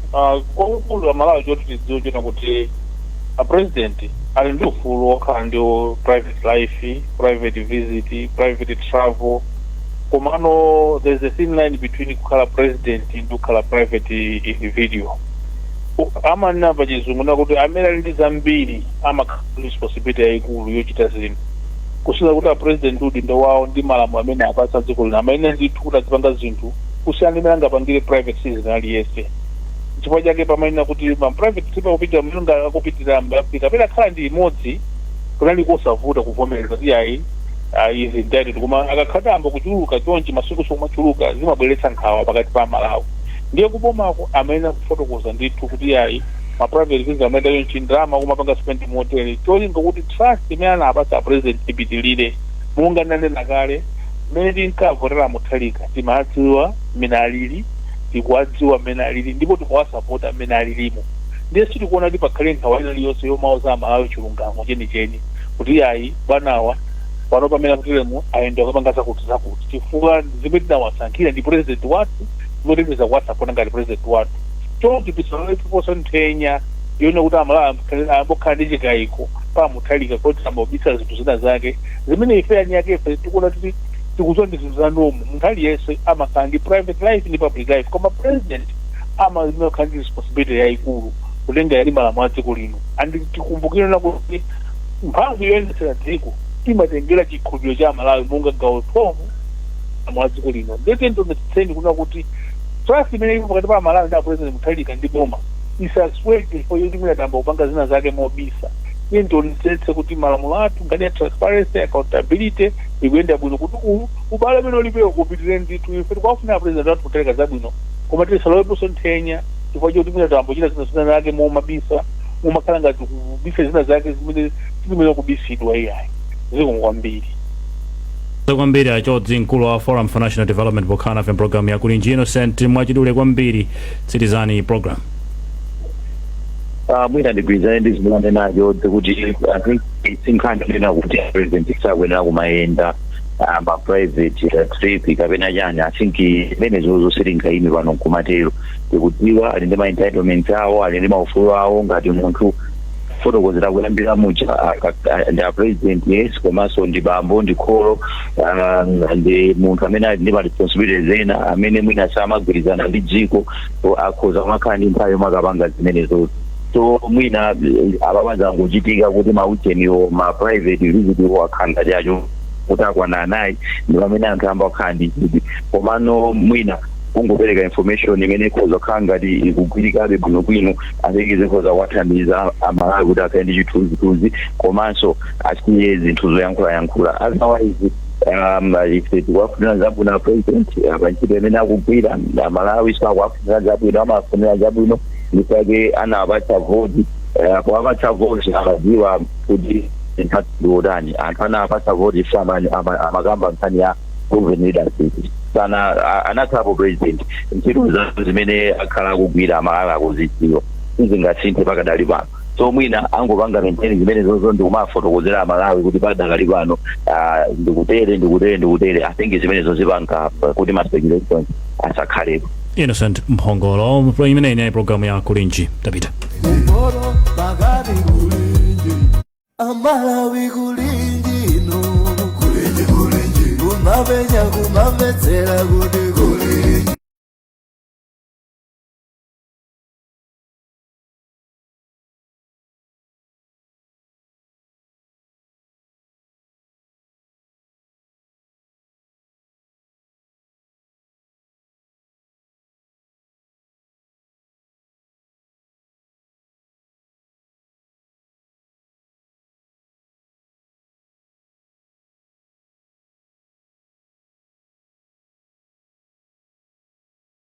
Kwakukulu Amalawi, choti tidziwe chona kuti a president ali ndi ufulu wokhala ndi private life, private visit, private travel, komano there's a thin line between kukhala president ndi kukhala private individual. Amanena pa Chizungu nakuti amene ali ndi zambiri amakhala ndi responsibility yayikulu yochita zinthu, kusiyana kuti a president udindo wawo ndi malamulo amene apatsa dziko lino amene ndithu kuti azipanga zinthu kusiyana ndi imene angapangire private citizen aliyense. Chifukwa chake pamanena kuti ma private trip akupitira mmene akupitira Africa pena akhala ndi imodzi, kunali kosavuta kuvomereza kuti ayi, izi entitled, koma akakhala amba kuchuluka chonchi, masiku sokumachuluka, zimabweretsa nkhawa pakati pa Malawi. Ndiye kubomako amayenera kufotokoza ndithu kuti ayi, ma private visit amaenda chonchi, ndalama kumapanga spend motere, cholinga kuti trust imene anapatsa president ipitilire. Monga ndanena kale, mmene tinkavotera Mutharika timadziwa mmene alili, tikuwadziwa mmene alili, ndipo tikuwasapota mmene alilimo. Ndiye sitikuona kuti pakhale nkhawa ina iliyonse yomauza Amalawi chilungamo chenicheni kuti ayi, bwanawa pano pamene akutiremo ayenda akapanga zakuti zakuti, chifukwa zimene tinawasankhira ndi president wathu, ndipo tipeza kuwasapota ngati president wathu. Choncho tisaloleponso nthenya yone kuti Amalawi ambokhala ndi chikayiko pa Mutharika kuti amabisa zinthu zina zake zimene ife ani yake ife tikuona kuti tikudziwa ndi zinthu za normal. Munthu aliyense amakhala ndi private life ndi public life, koma president amakhala ndi responsibility yayikulu kutenga yali malamulo a dziko lino. And tikumbukire na kuti mphamvu yoyendetsera dziko imatengera chikhulupiriro cha Malawi, monga gawo 12 malamulo a dziko lino. Ndete ndionetseni kuna kuti trust imene ilipo pakati pa Malawi ndi President Mutharika ndi boma isasweke chifukwa choti mwina tamba kupanga zina zake mobisa. Iye ndionetsetse kuti malamulo athu ngati ya transparency, accountability ikuyenda bwino, kuti ubale umene ulipewo upitirire ndithu. Ife tikuwafunira President athu Mutharika zabwino, koma tisaloweponso nthenya chifukwa choti mwina tambochita zina zina zake momabisa, mumakhala ngati kubisa zina zake zimene sizimene kubisidwa iyayi. Zikomo kwambiri. Kwambiri Achodzi, mkulu wa Forum for National Development, pokhala nafe program yakulinji. Innocent, mwachidule kwambiri, tsirizani program. Mwina ndigwirizane ndi zimene anena Achodzi kuti I think sinkhani yonena kuti president sakuyenera kumayenda ma private trip kapena chani. I think imene zozo sitingayime pano nkumatero. Tikudziwa ali ndi ma entitlements awo, ali ndi maufulu awo ngati munthu. Fotokozera kuyambira muja, ndi a president, yes, komanso ndi bambo, ndi kholo, ndi munthu amene ali ndi ma responsibilities ena amene mwina samagwirizana ndi dziko, so akhoza kumakhala ndi nthawi yomwe akapanga zimenezo. So mwina apapaza ngochitika kuti maucheniwo, ma private visit wo akhala ngati acho kuti akwana anayi, ndi pamene anthu amba kukhala ndi chidwi. Komano mwina kungopereka information imene ikhoza kukhala ngati ikugwirikabe bwinobwino, I think zikhoza kuwathandiza Amalawi kuti akhale ndi chithunzithunzi komanso asiye zinthu zoyankhulayankhula. Otherwise, ife tikuwafunira zabwino president pa ntchito imene akugwira. Amalawi sakuwafunira zabwino, amafunira zabwino, ndipake anawapatsa voti. Powapatsa voti amadziwa kuti President athu ndi wotani? Anthu anapasa voti ife amakamba nkhani ya proven leadership. Sana anakhalapo president, ntchito zawo zimene akhala akugwira Amalawi akuzidziwa, sizingasinthe pakadali pano. So mwina angopanga maintain zimene zozo ndikumafotokozera Amalawi kuti padakali pano ndikutere, ndikutere, ndikutere. I think zimenezo zipanga kuti ma speculations asakhalepo. Innocent Mphongolo. Imene inayi programu ya Kulinji. Tapita. Kumpoto, pakati, kulinji. Amalawi, kulinji inu, kulinji, kulinji, kumapenya, kumamvetsera kuti.